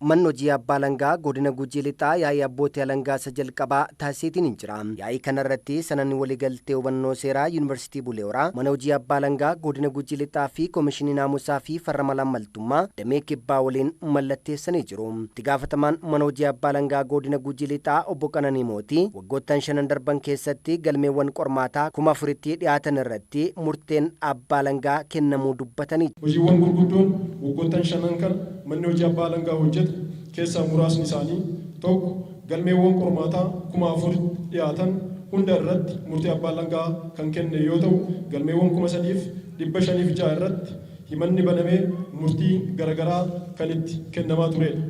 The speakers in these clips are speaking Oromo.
Manni hojii abbaa alangaa godina Gujii Lixaa yaa'ii abbootii alangaa isa jalqabaa taasiseetiin hin jira. Yaa'ii kanarratti sanadni waliigaltee hubannoo seeraa Yuunivarsiitii Bulee Horaa, mana hojii abbaa alangaa godina Gujii Lixaa fi Komishinii Naamusaa fi Farra Malaammaltummaa damee Kibbaa waliin mallatteessanii jiru. Itti gaafatamaan mana hojii abbaa alangaa godina Gujii Lixaa obbo Qananii Mootii waggoottan shanan darban keessatti galmeewwan qormaataa 4000tti dhiyaatan irratti murteen abbaa alangaa kennamuu dubbatanii. Hojiiwwan gurguddoon waggoottan shanan kana manni hojii abbaa alangaa hojjete keessaa muraasni isaanii, 1 Galmeewwan qormaataa 4000tti dhiyaatan hunda irratti murtii abbaa alangaa kan kenne yoo ta'u, galmeewwan 3506 irratti himanni banamee murtii garagaraa kan itti kennamaa tureedha.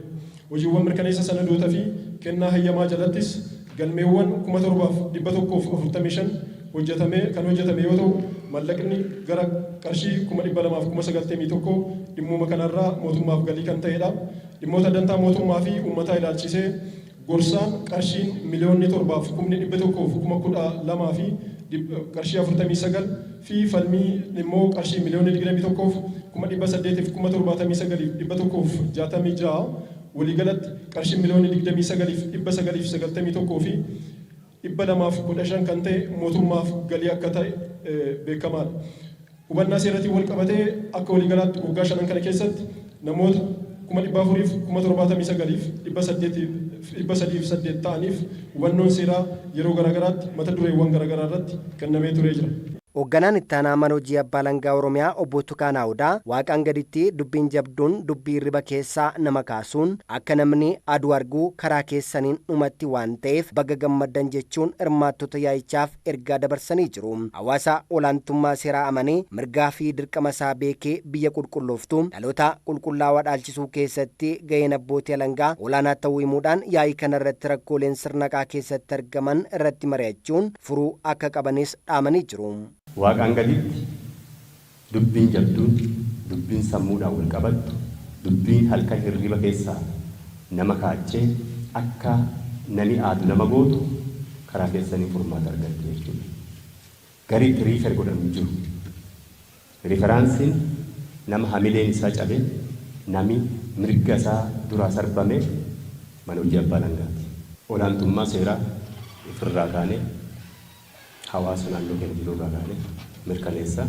Hojiiwwan mirkaneessa sanadoota fi kennaa hayyamaa jalattis galmeewwan 7145 hojjetamee kan hojjetame yoo ta'u, mallaqni gara qarshii 291,000 dhimmuma kanarraa mootummaaf galii kan ta'eedha. Dhimmoota dantaa mootummaa fi uummataa ilaalchisee gorsaan qarshiin miliyoonni 7 fi kumni 100 fi 12,000 fi qarshii 49 fi falmii immoo qarshii miliyoonni 21 fi 800 fi 79,166 waliigalatti qarshii miliyoonni 29 fi 991 fi 215 kan ta'e mootummaaf galii akka ta'e beekamaadha. Hubannaa seeratiin walqabatee akka waliigalaatti waggaa shanan kana keessatti namoota 479,308 ta'aniif hubannoon seeraa yeroo garaagaraatti mata dureewwan garaagaraa irratti kennamee turee jira. Hoogganaan Ittaanaa Mana Hojii Abbaa Alangaa Oromiyaa Obbo Tukaanaa Odaa Waaqaan gaditti dubbiin jabduun dubbii hirriba keessaa nama kaasuun akka namni aduu argu karaa keessaniin dhumatti waan ta'eef baga gammaddan jechuun hirmaattota yaa'ichaaf ergaa dabarsanii jiru. Hawaasa olaantummaa seeraa amanee mirgaa fi dirqama isaa beekee biyya qulqullooftuu dhaloota qulqullaawaa dhaalchisuu keessatti gaheen abbootii alangaa olaanaa ta'uu himuudhaan yaa'ii kanarratti rakkooleen sirna haqaa keessatti argaman irratti mari'achuun furuu akka qabanis dhaamanii jiru. Waaqaan gaditti dubbiin jabduun, dubbiin sammuudhaan wal qabattu, dubbiin halkan hirriba keessaa nama kaachee akka nami aadu nama gootu karaa keessaniin furmaata argatti jechuudha. Gari itti refer godhanu hin jiru. Referaansiin nama hamileen isaa cabe, nami mirga isaa duraa sarbame mana hojii abbaa alangaati. Olaantummaa seeraa ifirraa kaanee hawaasa naannoo keenya jiru irraa kaanee mirkaneessa.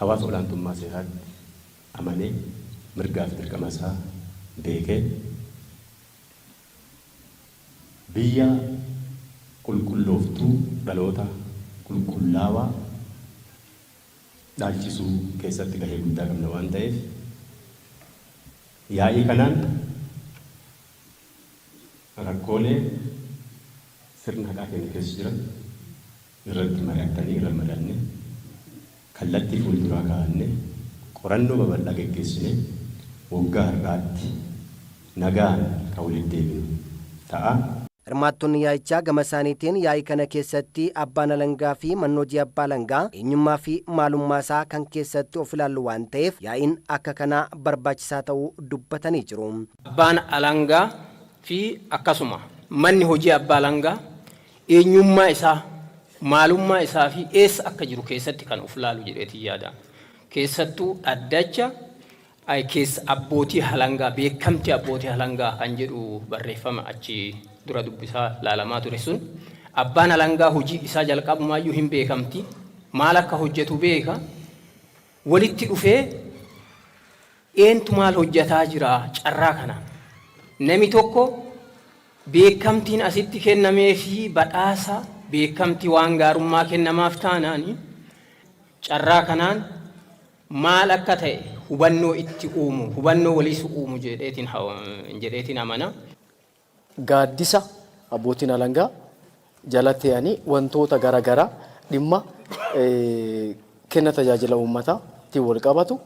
Hawaasa olaantummaa seeraatti amanee mirgaa fi dirqama isaa beekee biyya qulqullooftuu dhaloota qulqullaawaa dhaalchisuu keessatti gahee guddaa qabna waan ta'eef yaa'ii kanaan rakkoolee sirna haqaa keenya keessa jiran irratti mari'attanii irra mari'annee kallattii fuulduraa kaa'annee qorannoo babal'aa geggeessinee waggaa har'aatti nagaan kan walitti deebinu ta'a. Hirmaattonni yaa'ichaa gama isaaniitiin yaa'ii kana keessatti abbaan alangaa fi manni hojii abbaa alangaa eenyummaa fi maalummaa isaa kan keessatti of ilaallu waan ta'eef yaa'iin akka kanaa barbaachisaa ta'uu dubbatanii jiru. Abbaan alangaa fi akkasuma manni hojii abbaa alangaa eenyummaa isaa, maalummaa isaa fi eessa akka jiru keessatti kan of laalu jedheetiin yaada. Keessattuu dhaddacha keessa abbootii halangaa, beekamtii abbootii halangaa kan jedhu barreeffama achi dura dubbisaa laalamaa ture sun abbaan alangaa hojii isaa jalqabumaayyuu hin beekamti, maal akka hojjetu beeka, walitti dhufee Eentu maal hojjataa jira carraa kanaan? Nami tokko beekkamtiin asitti kennameefii badhaasa beekkamtii waan gaarummaa kennamaaf taanaani carraa kanaan maal akka ta'e hubannoo itti uumu, hubannoo waliis uumu jedheetiin jedheetiin amana. Gaaddisa abbootiin alangaa jala tee'anii wantoota gara garaa dhimma kenna tajaajila uummataa tiin wal qabatu,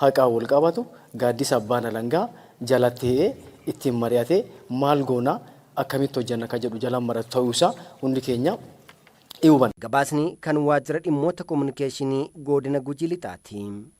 haqaan wal qabatu gaaddisa abbaan alangaa jala tee'ee ittiin mari'atee maal goona, akkamitti hojjanna kan jedhu jala maratu ta'uu isaa hundi keenya ni hubanna. Gabaasni kan Waajjira Dhimmoota Kominikeeshinii Godina Gujii Lixaati.